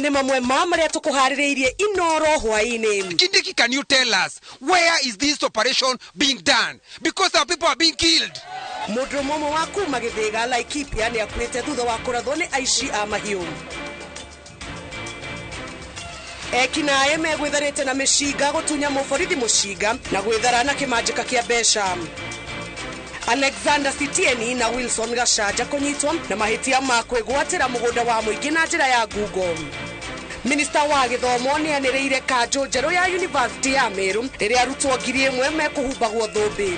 Macio nĩ mamwe ma marĩa tũkũharĩrĩirie Inoro hwaĩ-inĩ. Kindiki, can you tell us where is this operation being done? Because our people are being killed. Mũndũ ũmwe wa kuma Gĩthĩga Laikipia nĩ akuĩte thutha wa kũrathwo nĩ aici a mahiũ. Ekinaĩ megwĩtharĩte na mĩcinga gũtunya mũborithi mũcinga na gwĩthara na kĩmanjĩka kĩa mbeca. Alexander Sitieni na Wilson Gachanja kũnyitwo na mahĩtia ma kwĩgwatĩra mũgũnda wa mũingĩ na njĩra ya ngungo. Minista wa gĩthomo nĩ anĩrĩire kanjũ njerũ ya University ya Meru rĩrĩa arutwo 1,000 mekũhumbagwo thũmbĩ.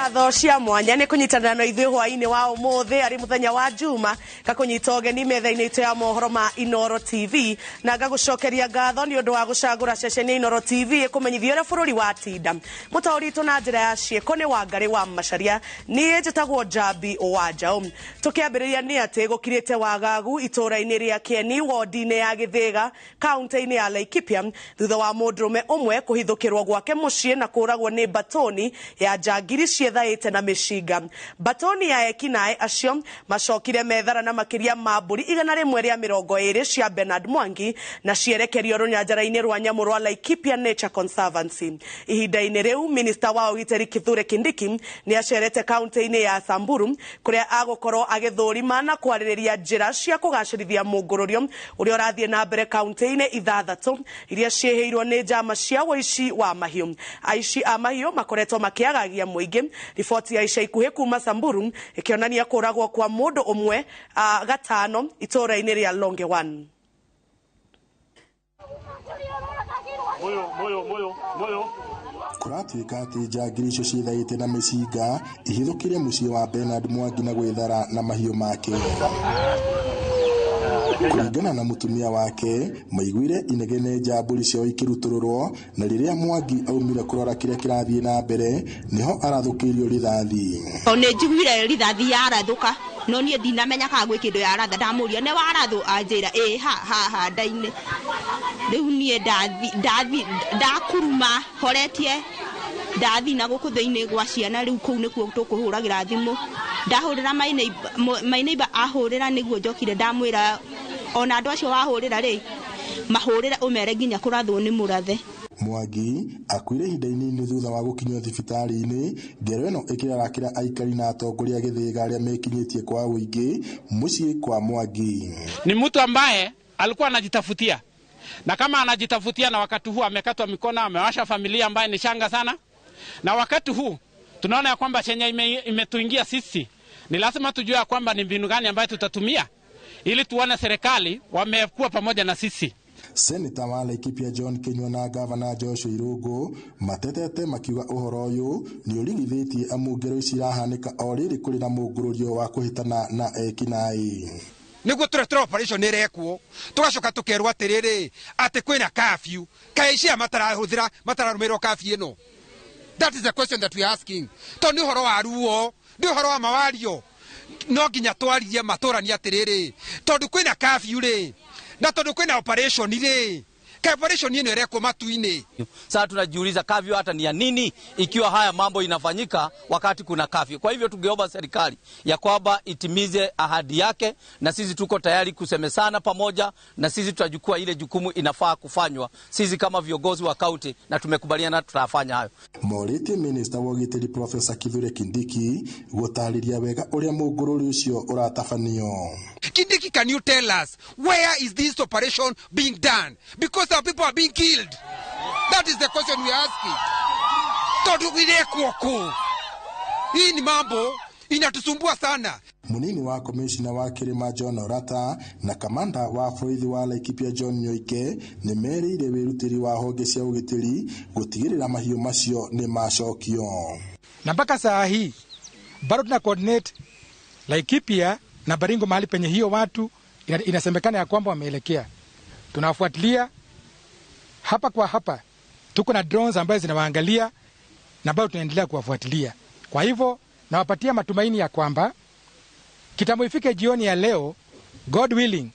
Ngatho cia mwanya nĩ kũnyitanĩra na ithuĩ hwaĩ-inĩ wa ũmũthĩ arĩ mũthenya wa Juma, ngakũnyita ũgeni metha-inĩ itũ ya mohoro ma Inoro TV, na ngagũcokeria ngatho nĩ ũndũ wa gũcagũra ceceni ya Inoro TV ĩkũmenyithia ũrĩa bũrũri watinda. Mũtaũri witũ na njĩra ya ciĩko nĩ Wangarĩ wa Macharia, niĩ njĩtagwo Njambi wa Njaũ. Tũkĩambĩrĩria nĩ atĩ gũkirĩte wagagu itũũra-inĩ rĩa Kĩeni wodi-inĩ ya Gĩthĩga kaunti-inĩ ya Laikipia thutha wa mũndũrũme ũmwe kũhithũkĩrwo gwake mũciĩ na kũragwo nĩ batoni ya njangiri ciethaĩte na mĩcinga. Batoni ya ekinaĩ acio macokire methara na makĩria ma mbũri 120 cia Bernard Mwangi na cierekerio rũnyanjara-inĩ rwa nyamũ rwa Laikipia Nature Conservancy. Ihinda-inĩ rĩu minista wa ũgitĩri Kithure Kindiki nĩ acerete kaunti-inĩ ya Samburu kũrĩa agũkorwo agĩthũrima na kwarĩrĩria njĩra cia kũgacĩrithia mũngũrũrio ũrĩa ũrathiĩ na mbere kaunti-inĩ 6 iria ciĩhĩirwo nĩ njama cia ũici wa mahiũ. Aici a mahiũ makoretwo makĩagagia mũingĩ. Riboti ya ica ikuhĩ kuma Samburu ĩkĩonania kũragwo kwa mũndũ ũmwe gatano itũũra-inĩ rĩa Longewan. Kũratuĩka atĩ njangiri icio ciĩthaĩte na mĩcinga ihithũkĩre mũciĩ wa Bernard Mwangi na gwĩthara na mahiũ make. Kũringana na mũtumia wake, maiguire inegene njambũri ciao ikĩrutũrũrwo, na rĩrĩa Mwangi aumire kũrora kĩrĩa kĩrathiĩ na mbere nĩho arathũkĩirio rithathi. Nĩ njiguire rithathi yarathũka, no niĩ ndinamenya kana gwĩ kĩndũ yaratha. Ndamũria nĩ warathũ, anjĩra ĩ ha ha ha nda-inĩ. Rĩu niĩ ndathi ndakuruma horetie ndathi na gũkũ thĩinĩ gwa ciana. Rĩu kũu nĩkuo tũkũhũragĩra thimũ. Ndahũrĩra my neighbor ahũrĩra nĩguo njokire ndamwĩra ona andũ acio wahũrĩra rĩ mahũrĩra ũmere nginya kũrathwo nĩ mũrathe. Mwangi akuire ihinda inini thutha wa gũkinyio thibitarĩ-inĩ, ngero ĩno ĩkĩrarakĩra aikari na atongoria a Gĩthĩga arĩa mekinyĩtie kwa ũingĩ mũciĩ kwa Mwangi. Ni mtu ambaye alikuwa anajitafutia, na kama anajitafutia na wakati huu amekatwa mikono, amewasha familia ambaye ni shanga sana, na wakati huu tunaona ya kwamba chenye imetuingia sisi ni lazima tujue ya kwamba ni mbinu gani ambayo tutatumia ili tuone serikali wamekuwa pamoja na sisi. Seneta wa Laikipia John Kinyua na Gavana Joshua Irungu matetete makiuga ũhoro ũyũ nĩ ũrigithĩtie amu ngero ici irahanĩka o rĩrĩ kũrĩ na mũngũrũrio wa kũhĩtana na ekinaĩ. Nĩguo tũretera operation ĩrekwo, tũgacoka tũkerwo atĩrĩrĩ atĩ kwĩna curfew. Kaĩ ici aya matarahũthĩra matararũmĩrĩrwo curfew ĩno? That is the question that we are asking. Tondũ nĩ ũhoro wa ruo, nĩ ũhoro wa mawario, no nginya twarie matũrani atĩrĩrĩ tondũ kwĩna curfew rĩ, na tondũ kwĩna operation rĩ, ka operation ĩno ĩrekwo matu-inĩ. Sasa tunajiuliza curfew hata ni ya nini ikiwa haya mambo inafanyika wakati kuna curfew. Kwa hivyo tungeomba serikali ya kwamba itimize ahadi yake, na sisi tuko tayari kusemesana pamoja, na sisi tutachukua ile jukumu inafaa kufanywa sisi kama viongozi wa kaunti, na tumekubaliana tutafanya hayo. Morĩtie Minister wa ũgitĩri Professor Kithure Kindiki gũtarĩria wega ũrĩa mũngũrũri ũcio ũratabanio. Kindiki, can you tell us where is this operation being done? Because our people are being killed. That is the question we are asking. Tondũ irekwo kũ? Hii ni mambo inatusumbua sana. Munini wa komishina wa Kĩrĩma John Orata na kamanda wa borithi wa Laikipia John Nyoike nĩ merĩire wĩrutĩri wa honge cia ũgitĩri gũtigĩrĩra mahiũ macio nĩ macokio. Na mpaka saa hii bado tuna coordinate Laikipia na Baringo mahali penye hiyo watu inasemekana ya kwamba wameelekea. Tunafuatilia hapa kwa hapa, tuko na drones ambazo zinawaangalia na bado tunaendelea kuwafuatilia. Kwa hivyo nawapatia matumaini ya kwamba Kitambo ifike jioni ya leo, God willing,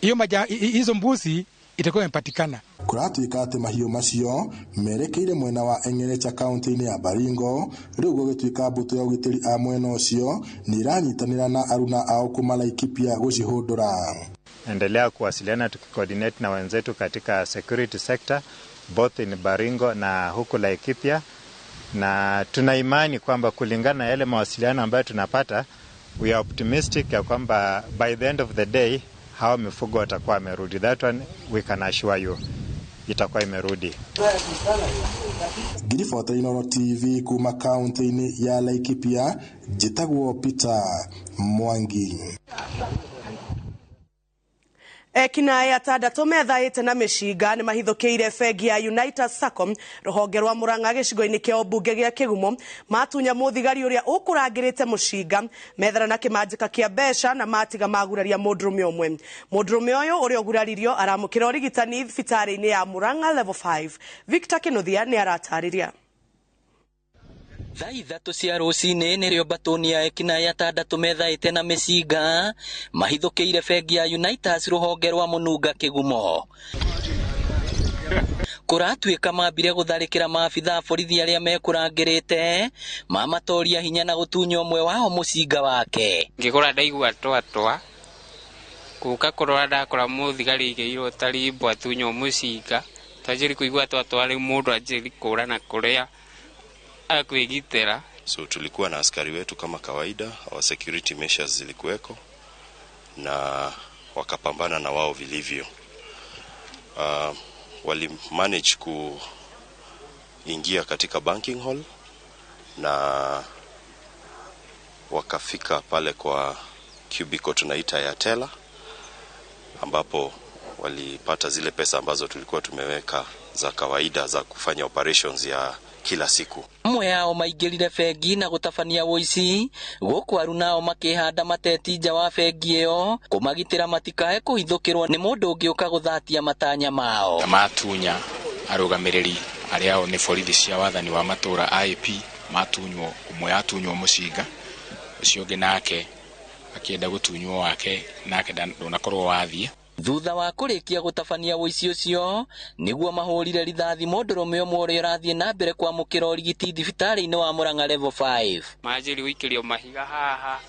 hiyo hizo mbuzi itakuwa imepatikana. Kũratuĩka atĩ mahiũ macio merekeire mwena wa Eng'erecha kaunti-inĩ ya Baringo. Rĩu gũgĩtuĩka mbũtũ ya ũgitĩri a mwena ũcio nĩ ĩranyitanĩra na aruna ao kuma Laikipia gũcihũndũra. Endelea kuwasiliana tukicoordinate na wenzetu katika security sector both in Baringo na huku Laikipia, na tuna imani kwamba kulingana na yale mawasiliano ambayo tunapata, we are optimistic ya kwamba by the end of the day hawa mifugo watakuwa wamerudi. That one we can assure you itakuwa imerudi. Ngiribota Inooro TV kuma kaunti-inĩ ya Laikipia, njĩtagwo Peter Mwangi. Ekinaĩ atandatũ methaĩte na mĩcinga nĩ mahithũkĩire bengi ya Unitas Sacco rũhonge rwa Murang'a gĩcigo-inĩ kĩa ũmbunge gĩa Kĩgumo, matunya mũthigari ũrĩa ũkũrangĩrĩte mũcinga, methara na kĩmanjĩka kĩa mbeca na matiga maguraria mũndũrũme ũmwe. Mũndũrũme ũyũ ũrĩa ũguraririo aramũkĩra ũrigitani thibitarĩ-inĩ ya Murang'a Level 5. Victor Kĩnuthia nĩ aratarĩria. Thaa 3 cia rũcinĩ nĩrĩo mbatũni ya ekinaĩ atandatũ methaĩte na mĩcinga mahithũkĩire bengi ya Unitas rũhonge rwa Mũnunga Kĩgumo. Kũratuĩka mambire gũtharĩkĩra maabitha a borithi arĩa mekũrangĩrĩte, mamatoria hinya na gũtunya ũmwe wao mũcinga wake. Ngĩgũra ndaigua twatwa kũka kũrora ndakora mũthigari aigĩirwo ta rimbo atunywo mũcinga, twanjĩrĩ kũigua twatwa rĩu mũndũ anjĩrĩ kũra na kũrĩa akwĩgitĩra. So tulikuwa na askari wetu kama kawaida, our security measures zilikuweko na wakapambana na wao vilivyo. Wali manage kuingia katika banking hall na wakafika pale kwa cubicle tunaita ya teller, ambapo walipata zile pesa ambazo tulikuwa tumeweka za kawaida za kufanya operations ya kila siku. Amwe ao maingĩrire bengi na gũtabania ũici, gũkũ aruna ao makĩhanda mateti nja wa bengi ĩyo kũmagitĩra matikae kũhithũkĩrwo nĩ mũndũ ũngĩũka gũthatia matanya mao. Matunya arũgamĩrĩri arĩa ao nĩ borithi cia wathani wa matũra IAP, matunywo ũmwe atunywo mũcinga, ũcio ũngĩ nake akĩenda gũtunywo wake nake ndũnakorwo wathiĩ. Thutha wa kũrĩkia gũtabania ũici ũcio nĩguo mahũrire rithathi mũndũrũme ũmwe ũrĩa ũrathiĩ na mbere kwamũkĩra ũrigiti thibitarĩ-inĩ wa Murang'a Level 5. Manjĩrĩ gũikĩrio mahiga haha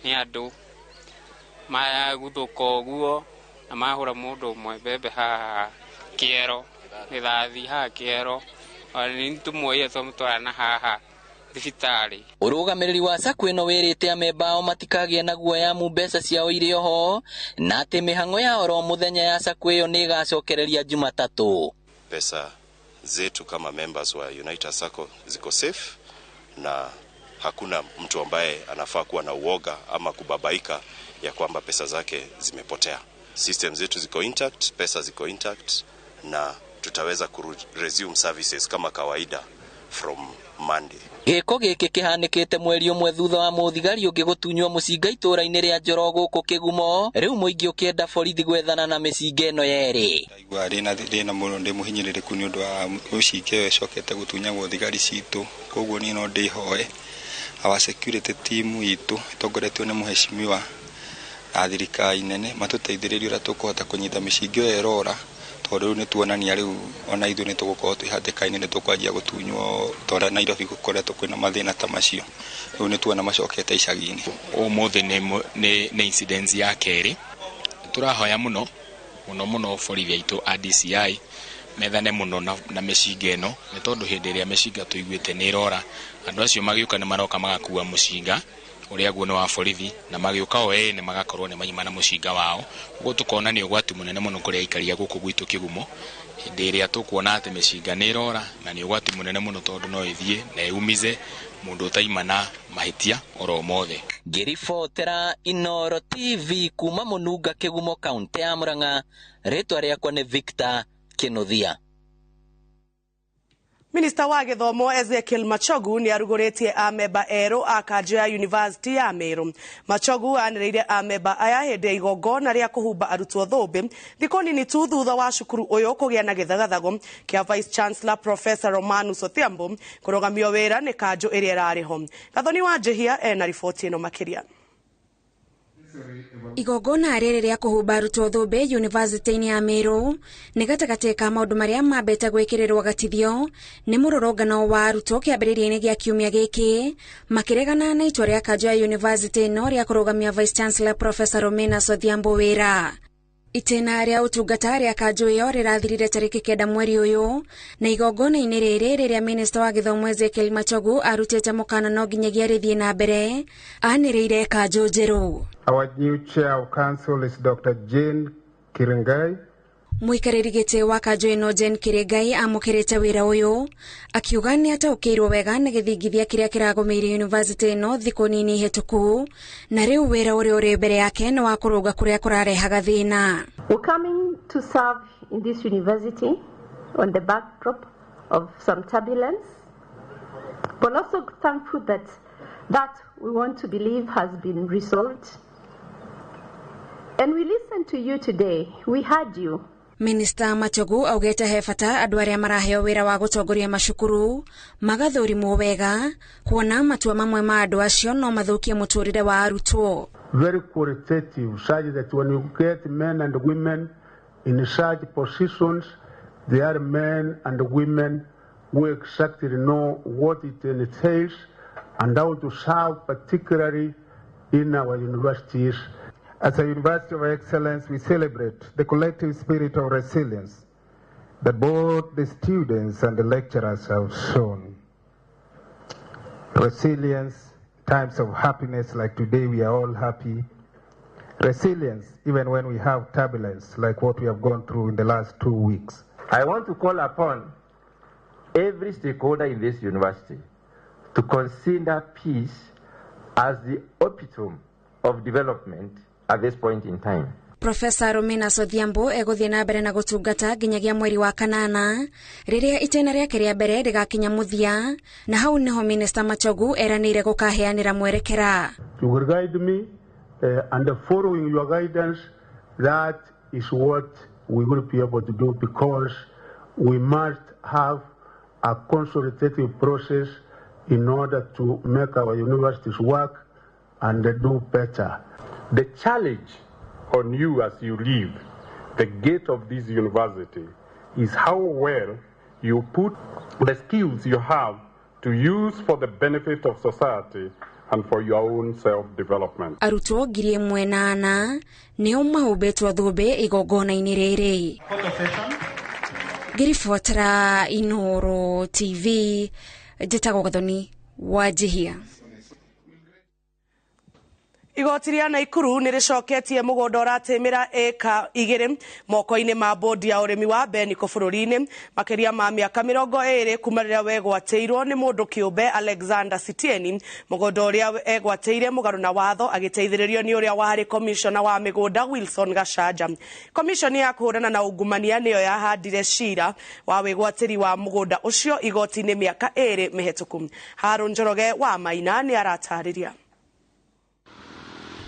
nĩ andũ maguthũka ũguo na mahũra mũndũ ũmwe mbembe haha kĩero, rithathi haha kĩero, ona nĩ tũmuoire twamũtwara na haha thibitarĩ. Ũrũgamĩrĩri wa sacco ĩno wĩrĩte amemba ao matikagĩe na guoya amu mbeca ciao irĩ oho, na atĩ mĩhang'o ya oro mũthenya ya sacco ĩyo nĩ ĩgacokereria Jumatatũ. Pesa zetu kama members wa Unitas Sacco ziko safe na hakuna mtu ambaye anafaa kuwa na uoga ama kubabaika ya kwamba pesa zake zimepotea. System zetu ziko intact, pesa ziko intact na tutaweza ku resume services kama kawaida from Monday. Gĩko gĩkĩ kĩhanĩkĩte mweri ũmwe thutha wa mũthigari ũngĩ gũtunywo mũcinga itũũra-inĩ rĩa Njoro gũkũ Kĩgumo, rĩu mũingĩ ũkĩenda borithi gwethana na mĩcinga ĩno yerĩ. Ndaigua ndĩna thĩna mũno, ndĩ mũhinyĩrĩrĩku nĩ ũndũ wa mĩcinga ĩyo ĩcokete gũtunyagwo thigari citũ, koguo niĩ no ndĩhoe our security team itũ ĩtongoretio nĩ mũheshimiwa na thirikari nene matũteithĩrĩrie ũrĩa tũkũhota kũnyita mĩcinga ĩyo ĩrora, tondũ rĩu nĩ tuonania rĩu ona ithuĩ nĩ tũgũkorwo twĩ hatĩka-inĩ, nĩ tũkwanjia gũtunywo ta ũrĩa Nairobi gũkoretwo kwĩna mathĩna ta macio. Rĩu nĩ tuona macokete icagi-inĩ. Ũmũthĩ nĩ incident ya kerĩ. Tũrahoya mũno mũno mũno borithi aitũ a DCI methane mũno na mĩcinga ĩno, nĩ tondũ hĩndĩ ĩrĩa mĩcinga tũiguĩte nĩ ĩrora, andũ acio magĩũka nĩ maroka magakua mũcinga ũrĩa guo nĩ wa borithi, na magĩũka o ene magakorwo nĩ maima na mũcinga wao. Ũguo tũkona nĩ ũgwati mũnene mũno kũrĩ aikari a gũkũ gwitũ Kĩgumo, hĩndĩ ĩrĩa tũkuona atĩ mĩcinga nĩ ĩrora, na nĩ ũgwati mũnene mũno tondũ no ĩthiĩ na ĩumize mũndũ ũtaima na mahĩtia oro mothe. Ngĩribotera Inooro TV kuma Mũnunga Kĩgumo, kaũntĩ ya Murang'a, rĩtwa rĩakwa nĩ Victor Kĩnuthia. Minista wa gĩthomo Ezekiel Machogu nĩ arugũrĩtie amemba erũ a kanjũ ya University ya Meru. Machogu anĩrĩire amemba aya hĩndĩ ya igongona rĩa kũhumba arutwo thũmbĩ thikũ nini tu thutha wa cukuru ũyũ kũgĩa na gĩthagathago kĩa Vice Chancellor Professor Romanus Odhiambo kũrũgamio wĩra nĩ kanjũ ĩrĩa ĩrarĩ ho. Gathoni wa Njihia ena riboti ĩno makĩria. Igongona rĩrĩ rĩa kũhumba arutwo thũmbĩ yunivasĩtĩ-inĩ ya Meru nĩ gatagatĩ ka maũndũ marĩa mambĩte gwĩkĩrĩrwo gatithio nĩ mũrũrũngano wa arutwo kĩambĩrĩria-inĩ gĩa kiumia gĩkĩ makĩregana na itua rĩa kanjũ ya yunivasĩtĩ ĩno rĩa kũrũgamia Vice Chancellor Professor Romanus Odhiambo wĩra. Itĩna rĩa ũtungata rĩa kanjũ ĩyo rĩrathirire tarĩki 9 mweri ũyũ na igongona-inĩ rĩrĩ rĩrĩa minista wa gĩthomo Ezekiel Machogu arutĩte mũkana no nginyagia rĩthiĩ na mbere anĩrĩire kanjũ njerũ. Our new chair of council is Dr. Jane Kiringai. Mũikarĩri gĩtĩ wa kanjũ ĩno Jane Kiringai amũkĩrĩte wĩra ũyũ akiuga nĩ ataũkĩirwo wega nĩ gĩthingithia kĩrĩa kĩragũmĩire yunivasĩtĩ ĩno thikũ nini hĩtũku na rĩu wĩra ũrĩa ũrĩ mbere yake nĩ wa kũrũnga kũrĩa kũrarehaga thĩna. We're coming to serve in this university on the backdrop of some turbulence, but also thankful that we want to believe has been resolved. And we listened to you today. We heard you. Minista Machogu augĩte he bata andũ arĩa maraheo wĩra wa gũtongoria macukuru magathũrimwo wega kuona matua mamwe ma andũ acio no mathũkie mũtũrĩre wa arutwo. Very qualitative, such that when you get men and women in such positions, they are men and women who exactly know what it entails and how to serve, particularly in our universities. As a University of Excellence, we celebrate the collective spirit of resilience that both the students and the lecturers have shown. Resilience, times of happiness like today, we are all happy. Resilience, even when we have turbulence like what we have gone through in the last 2 weeks. I want to call upon every stakeholder in this university to consider peace as the epitome of development at this point in time. Professor Romanus Odhiambo egũthiĩ na mbere na gũtungata nginyagia mweri wa kanana rĩrĩa itĩna rĩake rĩa mbere rĩgakinya mũthia na hau nĩho Minister Machogu eranĩire gũkaheanĩra mwerekera. You will guide me and following your guidance, that is what we will be able to do, because we must have a consultative process in order to make our universities work and do better. The challenge on you as you leave the gate of this university is how well you put the skills you have to use for the benefit of society and for your own self-development. Arutwo 1,004 nĩo mahumbĩtwo thũmbĩ igongona-inĩ rĩrĩ. Ngĩribotera Inooro TV, njĩtagwo Gathoni Wanjihia. Igoti rĩa Naikuru nĩ rĩcoketie mũgũnda ũratĩmĩra ĩka 2 moko-inĩ ma bodi ya ũrĩmi wa Beniko bũrũri-inĩ makĩria ma mĩaka 20 kuma rĩrĩa wegwatĩirwo nĩ mũndũ kĩũmbe Alexander Sitieni mũgũnda ũrĩa egwatĩire mũgarũ na watho agĩteithĩrĩrio nĩ ũrĩa warĩ komishona wa mĩgũnda Wilson Gachanja. Komishoni ya kũhũrana na ungumania nĩyo yahandire cira wa wĩgwatĩri wa mũgũnda ũcio igoti-inĩ mĩaka 2 mĩhetũku. Harũ Njoroge wa Maina nĩ aratarĩria.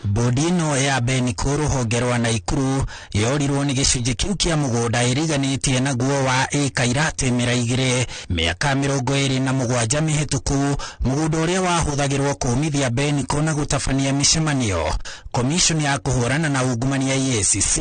Bodi ĩno ya Beniko rũhonge rwa Naikuru yorirwo nĩ gĩcunjĩ kĩu kĩa mũgũnda ĩriganĩtie naguo wa ĩka iratĩmĩra 2 mĩaka 27 mĩhetũku mũgũnda ũrĩa wahũthagĩrwo kũmithia Beniko na gũtabania mĩcemanio. Komishoni ya kũhũrana na ungumania EACC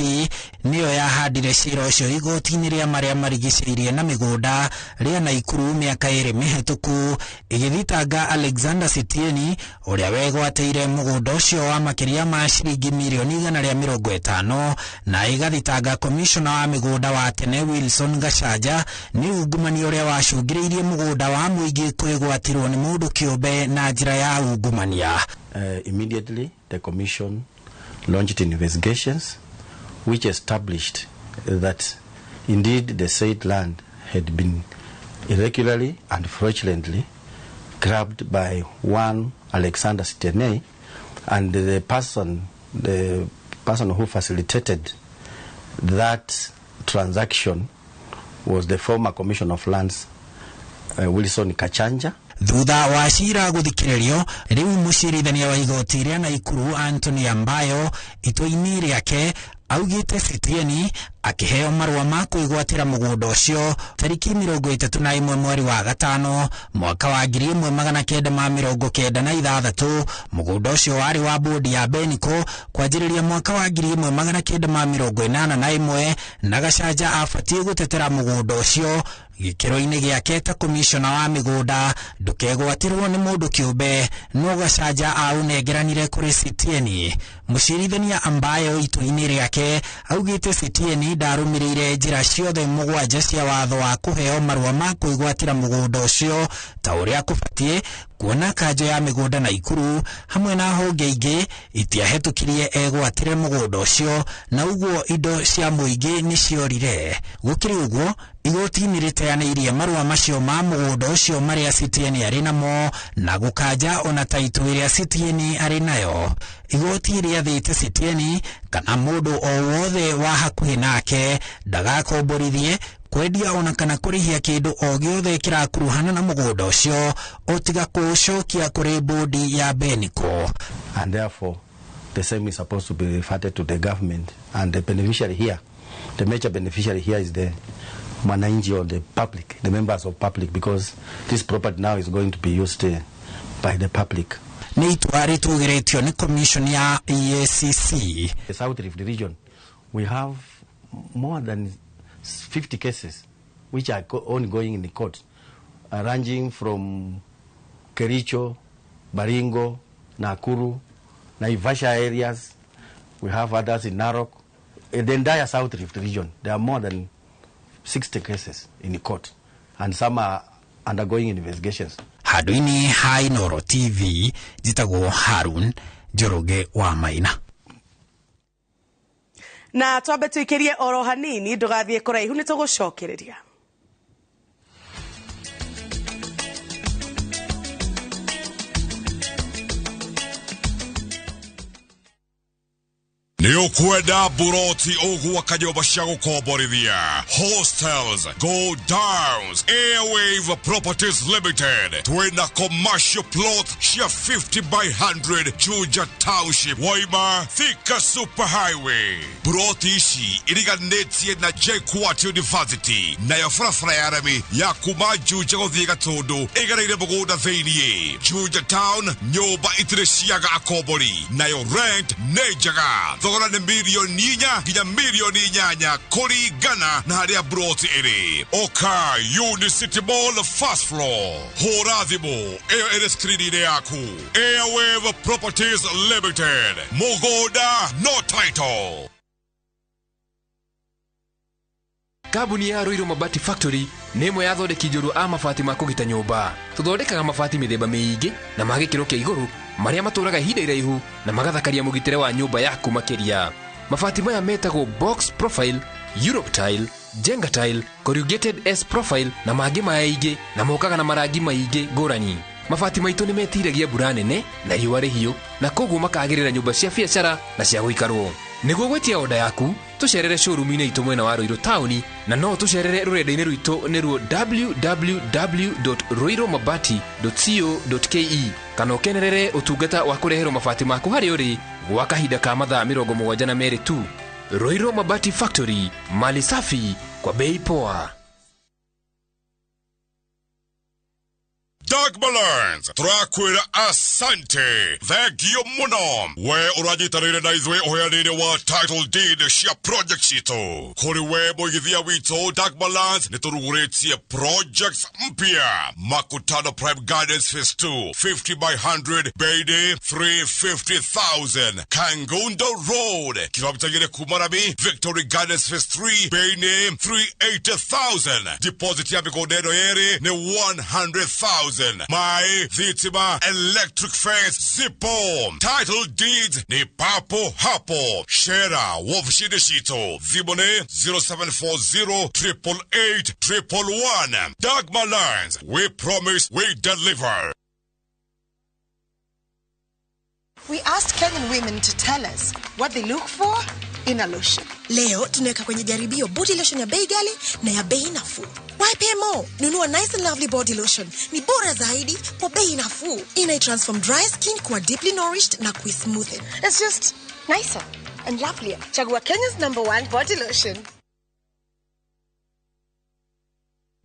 nĩyo yahandire cira ũcio igoti-inĩ rĩa marĩa marigicĩirie na mĩgũnda rĩa Naikuru mĩaka 2 mĩhetũku ĩgĩthitanga Alexander Sitieni ũrĩa wegwatĩire mũgũnda ũcio wa makĩria ma ciringi mirioni 150 na ĩgathitanga komishona wa mĩgũnda wa tene Wilson Gachanja nĩ ungumania ũrĩa wacũngĩrĩirie mũgũnda wa mũingĩ kwĩgwatĩrwo nĩ mũndũ kĩũmbe na njĩra ya ungumania. Immediately the commission launched investigations which established that indeed the said land had been irregularly and fraudulently grabbed by one Alexander Sitieni, and the person who facilitated that transaction was the former Commissioner of Lands, Wilson Kachanja. Thutha wa cira gũthikĩrĩrio rĩu mũcirithania wa igoti rĩa Naikuru Anthony Ambayo itua-inĩ rĩake Augĩte Sitieni akĩheo marũa ma kwĩgwatĩra mũgũnda ũcio tarĩki 31 mweri wa gatano mwaka wa 1996. Mũgũnda ũcio warĩ wa bodi ya Beniko kwanjĩrĩria mwaka wa 1981 na Gachanja abatiĩ gũtetera mũgũnda ũcio gĩkĩro-inĩ gĩake ta komishona wa mĩgũnda ndũkegwatĩrwo nĩ mũndũ kĩũmbe, no Gachanja aũnengeranire kũrĩ Sitieni. Mũcirithania Ambayo itua-inĩ rĩake augĩte Sitieni ndarũmĩrĩire njĩra ciothe mũgwanja cia watho wa kũheo marũa ma kwĩgwatĩra mũgũnda ũcio ta ũrĩa kũbatiĩ, kuona kanjo ya mĩgũnda Naikuru hamwe na honge ingĩ itiahĩtũkirie egwatĩre mũgũnda ũcio na ũguo indo cia mũingĩ nĩciorire. Gũkĩrĩ ũguo, igoti nĩrĩteanĩirie marũa macio ma mũgũnda ũcio marĩa Sitieni arĩ namo na gũkanja ona taitũ ĩrĩa Sitieni arĩ nayo. Igoti rĩathĩte Sitieni kana mũndũ o wothe wa hakuhĩ nake ndagakomborithie, kwendia ona kana kũrĩhia kĩndũ o gĩothe kĩrakuruhana na mũgũnda ũcio o tiga kũũcokia kũrĩ bodi ya Beniko. And therefore the same is supposed to be referred to the government, and the beneficiary here, the major beneficiary here is the mwananchi or the public, the members of public, because this property now is going to be used by the public. Nĩ itua rĩtũgĩrĩtio nĩ commission ya EACC. The South Rift region, we have more than 50 cases which are ongoing in the court, ranging from Kericho, Baringo, Nakuru, Naivasha areas. We have others in Narok. In the entire South Rift region, there are more than 60 cases in the court, and some are undergoing investigations. Handũ-inĩ ha Inooro TV, njĩtagwo Harun Njoroge wa Maina. Na twambe tuikirie oro hanini, ndũgathiĩ kũraihu, nĩ tũgũcokereria. Nĩ ũkwenda buroti ũgwaka nyũmba cia gũkomborithia, hostels, go downs, Airwave Properties Limited twĩna commercial plot cia 50 by 100 Juja Township, Waima, Thika Super Highway. Buroti ici iriganĩtie na JKUAT University, nayo barabara ya rami ya kuma Juja gũthiĩ Gatũndũ ĩgereire mũgũnda thĩiniĩ. Juja Town nyũmba itirĩ ciaga akombori, nayo rent nĩ njega. Thogora nĩ 4 nginya 8 million kũringana na harĩa broti ĩrĩ. Oka Unicity Mall first floor. Hũra thimũ ĩyo ĩrĩ screen-inĩ yaku. Airwave Properties Limited. Mũgũnda no title. Kambuni ya Ruiru Mabati Factory nĩ ĩmwe ya athondeki njorua a mabati ma kũgita nyũmba. Tũthondekaga mabati mĩthemba mĩingĩ na ma gĩkĩro kĩa igũrũ marĩa matũraga ihinda iraihu na magathakaria mũgitĩre wa nyũmba yaku makĩria. Mabati maya metagwo box profile, Europe tile, Jenga tile, corrugated S profile na mangĩ maingĩ, na mokaga na marangi maingĩ ngũrani. Mabati maitũ nĩ metiragia mbura nene na riũa rĩhiũ, na koguo makagĩrĩra nyũmba cia biacara na cia gũikarwo. Nĩguo gwĩtia oda yaku, tũcerere showroom-inĩ itũ mwena wa Ruiru taũni, na no tũcerere rũrenda-inĩ rwitũ nĩruo www.ruirumabati.co.ke, kana ũkenerere ũtungata wa kũreherwo mabati maku harĩa ũrĩ gwa kahinda ka mathaa 72 tu. Ruiru Mabati Factory, mali safi kwa bei poa. Doug Balance, turakwira asante, thengio muno. We ũranyitanĩire na ithuĩ ũheani-inĩ wa title deed cia project citũ. Kũrĩ we mũigithia witũ Doug Balance, nĩtũrugũrĩtie projects mpya. Makutano Prime Gardens Phase 2, 50 by 100, bei ni 350,000. Kangundo Road, kilomita 2 kuma Rami, Victory Gardens Phase 3, bei ni 380,000. Deposit ya mĩgũnda ĩno yerĩ nĩ 100,000. My thitima electric fence zipo. Title deeds ni papo hapo. Shera wofishini citũ. Thimũ nĩ 0740 888 111. Dagmar Lands, we promise we deliver. We asked Kenyan women to tell us what they look for in a lotion. Leo tunaweka kwenye jaribio body lotion ya bei ghali na ya bei nafuu. Why pay more? Nunua Nice and Lovely body lotion. Ni bora zaidi kwa bei nafuu. Ina transform dry skin kuwa deeply nourished na kuismoothen. It's just nicer. and lovelier. Chagua Kenya's number one body lotion.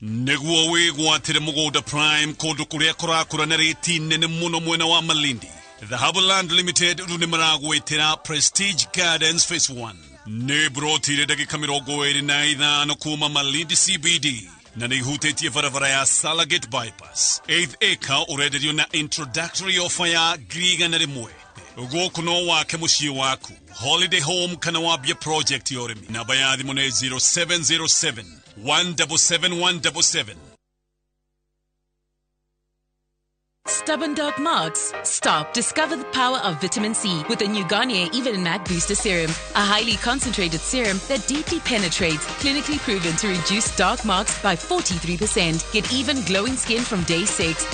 Nĩguo wĩgwatĩre mũgũnda prime kũndũ kũrĩa kũrakũra na rĩti nene mũno mwena wa Malindi. Dhahabu Land Limited rĩu nĩ maragwĩtĩra Prestige Gardens Phase 1. Nĩ broti ĩrĩ ndagĩka 25 kuma Malindi CBD na nĩ ihutĩtie barabara ya Salagate Bypass. 8th acre ũrenderio na introductory offer ya 100,000. Gũkũ no wake mũciĩ waku, holiday home kana wambie project ya ũrĩmi. Namba ya thimũ nĩ 0707 177 177. Stubborn dark marks? Stop. Discover the power of vitamin C with the new Garnier Even and Matte Booster Serum. A highly concentrated serum that deeply penetrates, clinically proven to reduce dark marks by 43%. Get even glowing skin from day 6.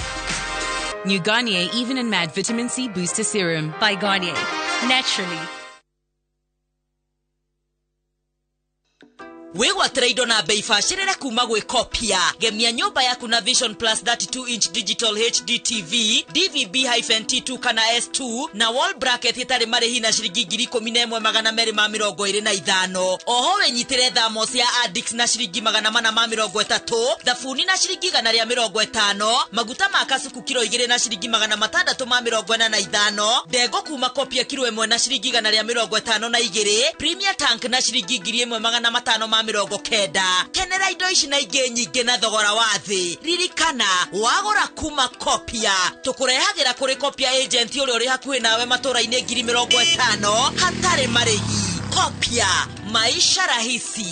New Garnier Even and Matte Vitamin C Booster Serum. By Garnier. Naturally. Wĩgwatĩre indo na bei bacĩrĩre kuma gwĩ Kopia. Gemia nyũmba yaku na Vision Plus 32 inch digital HD TV DVB-T2 kana S2 na wall bracket ĩtarĩ marĩhi na ciringi 11,225. Oho wĩnyitĩre thamos ya Addicts na ciringi 430, thabuni na ciringi 150, maguta ma kasuku kiro 2 na ciringi 645, ndengũ kuma Kopia kiro 1 na ciringi 152, Premier Tank na ciringi 1,590. Kenera indo ici na ingĩ nyingĩ na thogora wa thĩ. Ririkana, wagũra kuma Kopia tũkũrehagĩra kũrĩ Kopia agent ũrĩa ũrĩ hakuhĩ nawe matũra-inĩ 50,000 hatarĩ marĩhi. Kopia, maisha rahisi.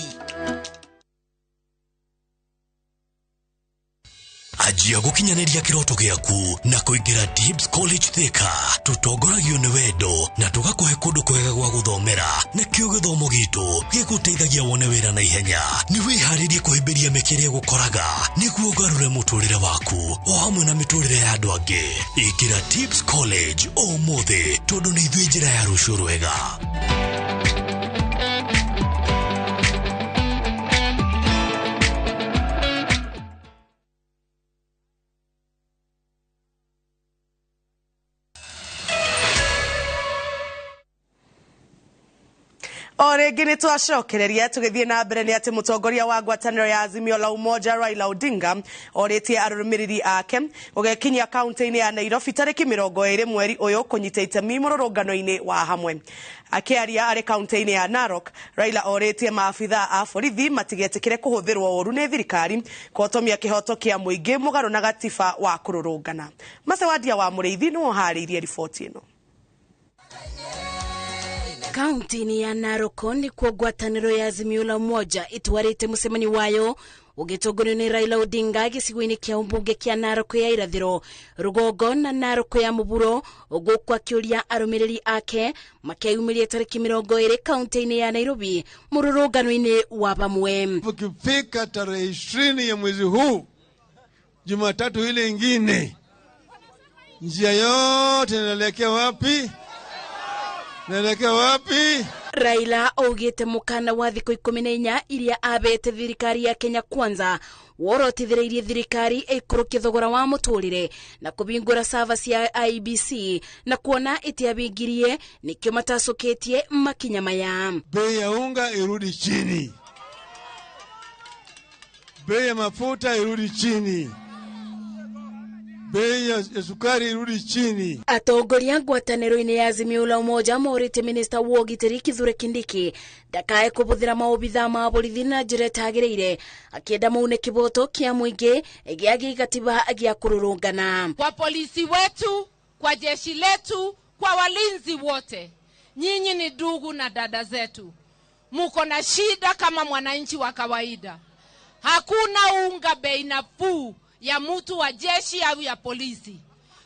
Anjia gũkinyanĩria kĩroto gĩaku na kũingĩra Tibbs College Thika. Tũtongoragio nĩ wendo na tũgakũhe kũndũ kwega gwa gũthomera, nakĩo gĩthomo gitũ gĩgũteithagia wone wĩra na ihenya. Nĩ wĩharĩrie kũhĩmbĩria mĩeke ĩrĩa ĩgũkoraga nĩguo ũgarũre mũtũrĩre waku o hamwe na mĩtũrĩre ya andũ angĩ. Ingĩra Tibbs College ũmũthĩ tondũ nĩ ithuĩ njĩra ya rũciũ rwega. O rĩngĩ nĩ twacokereria tũgĩthiĩ na mbere nĩ atĩ mũtongoria wa ngwatanĩro ya Azimio la Umoja Raila Odinga orĩtie arũmĩrĩri ake gũgekinyia kaunti-inĩ ya Nairobi tarĩki 20 mweri ũyũ kũnyita itemi mũrũrũngano-inĩ wa hamwe. Akĩaria arĩ kaunti-inĩ ya Narok, Raila orĩtie maabithaa a borithi matigetĩkĩre kũhũthĩrwo ũru nĩ thirikari kũhotomia kĩhoto kĩa mũingĩ mũgarũ na gatiba wa kũrũrũngana. Macewadia wa Mũrĩithi nĩwe ũharĩirie riboti ĩno. Kaunti-inĩ ya Narok nĩkuo ngwatanĩro ya Azimio la Umoja itwarĩte mũcemanio wayo ũgĩtongorio nĩ Raila Odinga gĩcigo-inĩ kĩa ũmbunge kĩa Narok ya irathĩro, rũgongo na Narok ya mũburo, gũkũ akĩũria arũmĩrĩri ake makeyumĩrie tarĩki 20 kaunti-inĩ ya Nairobi mũrũrũngano-inĩ wa bamwe. Ukifika tarehe 20 ya mwezi huu, Jumatatu ile ingine, njia yote inaelekea wapi? Naelekea wapi? Raila augite mukana wa thikũ 14 iria abete thirikari ya Kenya Kwanza worotithĩrĩirie thirikari ĩikũrũkie thogora wa mũtũrĩre na kũbingũra server cia IEBC na kuona ĩtiabingirie nĩkĩo matacũkĩtie makinya maya. Bei ya unga irudi chini, bei ya mafuta irudi chini, bei ya sukari irudi chini. Atongoria ngwatanĩro-inĩ ya Azimio la Umoja morĩte minista wa ũgitĩri Kithure Kindiki ndakae kũbũthĩra maobithaa ma borithi na njĩra ĩtagĩrĩire, akĩenda maune kĩboto kĩa mũingĩ gĩa gĩgatiba gĩa kũrũrũngana. Kwa polisi wetu, kwa jeshi letu, kwa walinzi wote, nyinyi ni ndugu na dada zetu. Muko na shida kama mwananchi wa kawaida. Hakuna unga bei nafuu ya mtu wa jeshi au ya polisi.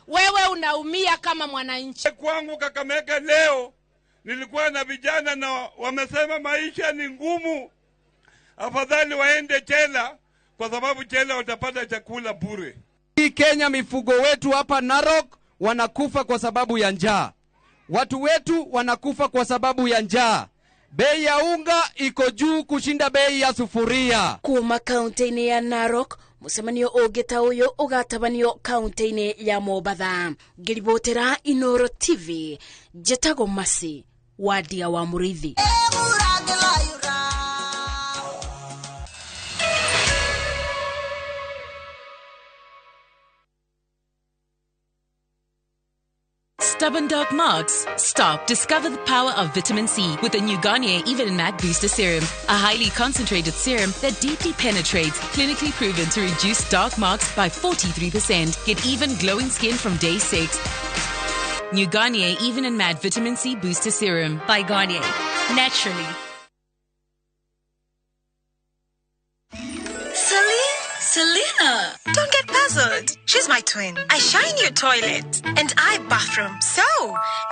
Wewe unaumia kama mwananchi. Kwangu Kakamega leo nilikuwa na vijana na wamesema maisha ni ngumu, afadhali waende jela kwa sababu jela watapata chakula bure. Hii Kenya mifugo wetu hapa Narok wanakufa kwa sababu ya njaa. Watu wetu wanakufa kwa sababu ya njaa. Bei ya unga iko juu kushinda bei ya sufuria. Kuma kaunti-inĩ ya Narok, mũcemanio ũngĩ ta ũyũ ũgatabanio kaunti-inĩ ya Mombatha. Ngĩribotera Inoro TV, njĩtagwo Masi Wadia wa Murithi. Stubborn dark marks? Stop. Discover the power of vitamin C with the new Garnier Even and Matte Booster Serum, a highly concentrated serum that deeply penetrates, clinically proven to reduce dark marks by 43%. Get even glowing skin from day 6. New Garnier Even and Matte Vitamin C Booster Serum by Garnier. Naturally. Selena! Don't get puzzled. She's my twin. I shine your toilet and I bathroom. So,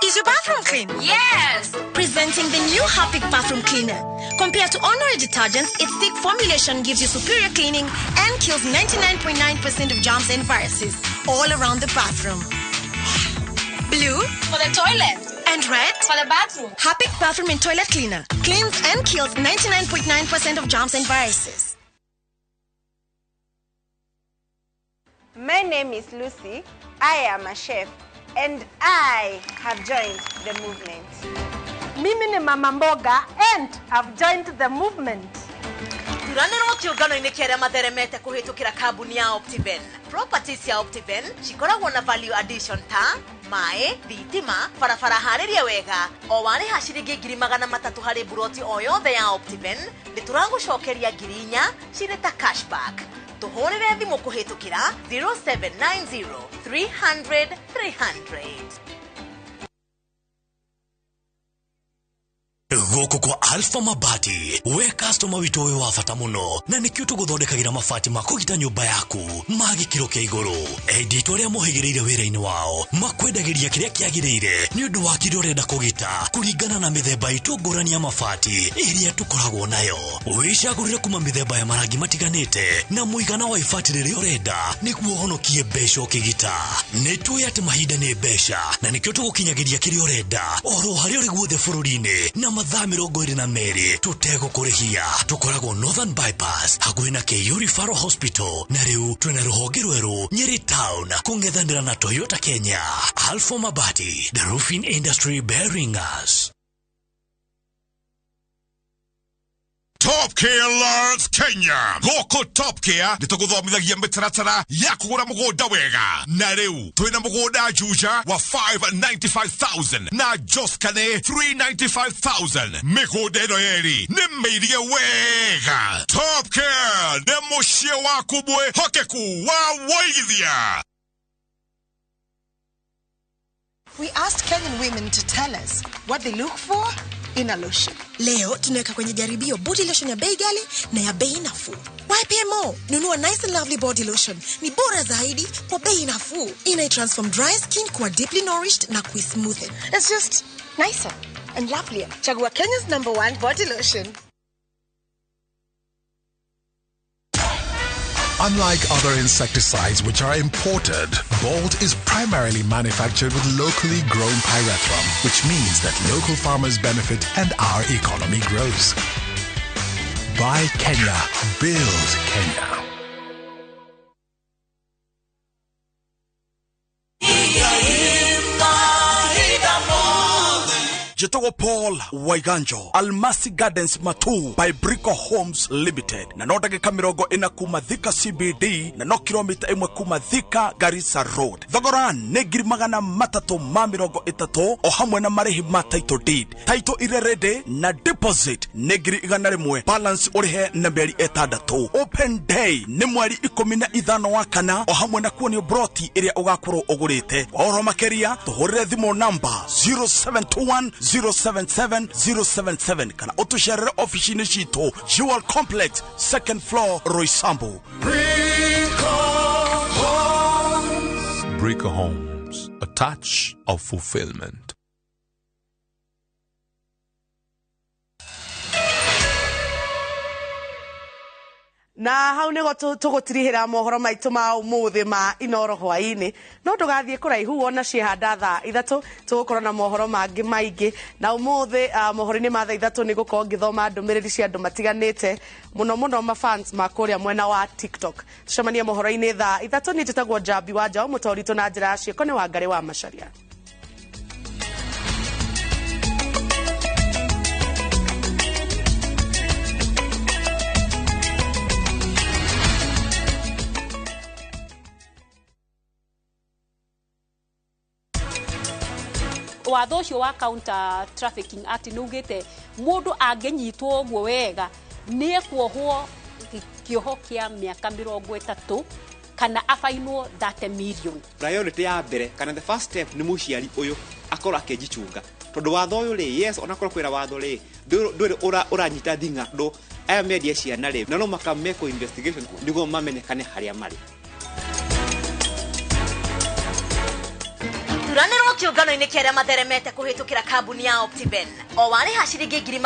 is your bathroom clean? Yes! Presenting the new Harpic bathroom cleaner. Compared to ordinary detergents, its thick formulation gives you superior cleaning and kills 99.9% of germs and viruses all around the bathroom. Blue for the toilet. And red for the bathroom. Harpic bathroom and toilet cleaner cleans and kills 99.9% of germs and viruses. My name is Lucy. I am a chef and I have joined the movement. Mimi ni mama mboga and I've joined the movement. Thuranĩrwo kĩũngano-inĩ kĩa arĩa matheremete kũhĩtũkĩra kambuni ya Optiven. Properties ya Optiven cikoragwo na value addition ta maĩ, thitima, barabara harĩrie wega. O warĩha ciringi 300,000 harĩ buroti o yothe ya Optiven, nĩtũragũcokeria 4,000 cirĩ ta cashback. Tũhũrĩre thimũ kũhĩtũkĩra 0790 300 300. Gũkũ kwa Alpha Mabati, we customer witũ wĩ wa bata mũno, na nĩkĩo tũgũthondekagĩra mabati ma kũgita nyũmba yaku ma gĩkĩro kĩa igũrũ. Endia itũ arĩa mohĩgĩrĩire wĩra-inĩ wao makwendagĩria kĩrĩa kĩagĩrĩire nĩ ũndũ wa kĩrĩa ũrenda kũgita kũringana na mĩthemba itũ ngũrani ya mabati ĩrĩa tũkoragwo nayo. Wĩcagũrĩre kuma mĩthemba ya marangi matiganĩte na mũigana wa ibati rĩrĩa ũrenda nĩguo ũhonokie mbeca ũkĩgita. Nĩ tũĩ atĩ mahinda nĩ mbeca na nĩkĩo tũgũkinyagĩria kĩrĩa ũrenda oro harĩa ũrĩ guothe bũrũri-inĩ na mathaa 22 tũtegũkũrĩhia. Tũkoragwo Northern Bypass hakuhĩ na KU Referral Hospital, na rĩu twĩna rũhonge rwerũ Nyeri Town kũng'ethanĩra na Toyota Kenya. Alpha Mabati, the roofing industry bearing us. Top Care Learns Kenya. Gũkũ Top Care nĩtũgũthomithagia mĩtaratara ya kũgũra mũgũnda wega. Na rĩu twĩna mũgũnda Juja wa 595,000 na Joskane 395,000. Mĩgũnda ĩno yerĩ nĩ mĩirige wega. Top Care nĩ mũciĩ waku mwĩhokeku wa wũigithia. We asked Kenyan women to tell us what they look for in a lotion. Leo tunaweka kwenye jaribio body lotion ya bei ghali na ya bei nafuu. YPMO, nunua Nice and Lovely body lotion. Ni bora zaidi kwa bei nafuu. Ina transform dry skin kuwa deeply nourished na kuismoothen. It's just nicer and lovelier. Chagua Kenya's #1 body lotion. Unlike other insecticides which are imported, Bolt is primarily manufactured with locally grown pyrethrum, which means that local farmers benefit and our economy grows. Buy Kenya, build Kenya. Jetogo Paul Waiganjo, Almasi Gardens Matu by Brico Homes Limited. Na no ndagĩka 40 kuma Thika CBD na no kilomita 1 kuma Thika Garissa Road. Thogora nĩ 330,000 o hamwe na marĩhi ma title deed. Title ire ready na deposit nĩ 100,000, balance ũrĩhe na mĩeri 6. Open day nĩ mweri 15 wa kana o hamwe na kuonio broti ĩrĩa ũgakorwo ũgũrĩte. Kwa ũhoro makĩria tũhũrĩre thimũ namba 0721 077 077 kana ũtũcerere ofici-inĩ citũ Jewel Complex, 2nd floor, Roysambu. Brico Homes, a touch of fulfillment. Na hau nĩgo tũgũtirihĩra mohoro maitũ ma ũmũthĩ ma Inoro hwaĩ-inĩ. No ndũgathiĩ kũraihu wona ciĩhanda thaa 3 tũgũkorwo na mohoro mangĩ maingĩ. Na ũmũthĩ mohoro-inĩ ma thaa 3 nĩngũkorwo ngĩthoma ndũmĩrĩri cia andũ matiganĩte mũno mũno mafans ma kũrĩa mwena wa TikTok. Tũcemanie mohoro-inĩ thaa 3. Niĩ njĩtagwo Njambi wa Njaũ, mũtũũritũ na njĩra ya ciĩko nĩ Wangarĩ wa Macharia. Watho ũcio wa Counter Trafficking Act nĩ ugĩte mũndũ angĩnyitwo ũguo wega nĩ ekuohwo kĩoho kĩa mĩaka 30 kana abainwo 30 million. Priority ya mbere kana the first step nĩ mũciari ũyũ akorwo akĩnjichunga, tondũ watho ũyũ rĩ, yes, onakorwo kwĩra watho rĩ, ndũrĩ ũranyita thing'a tondũ aya mendia ciana rĩ, na no maka mekwo investigation nĩguo mamenyekane harĩa marĩ. Thuranĩrwo kĩũngano-inĩ kĩa arĩa matheremete kũhĩtũkĩra kambuni ya Optiven o warĩha ciringi ngiri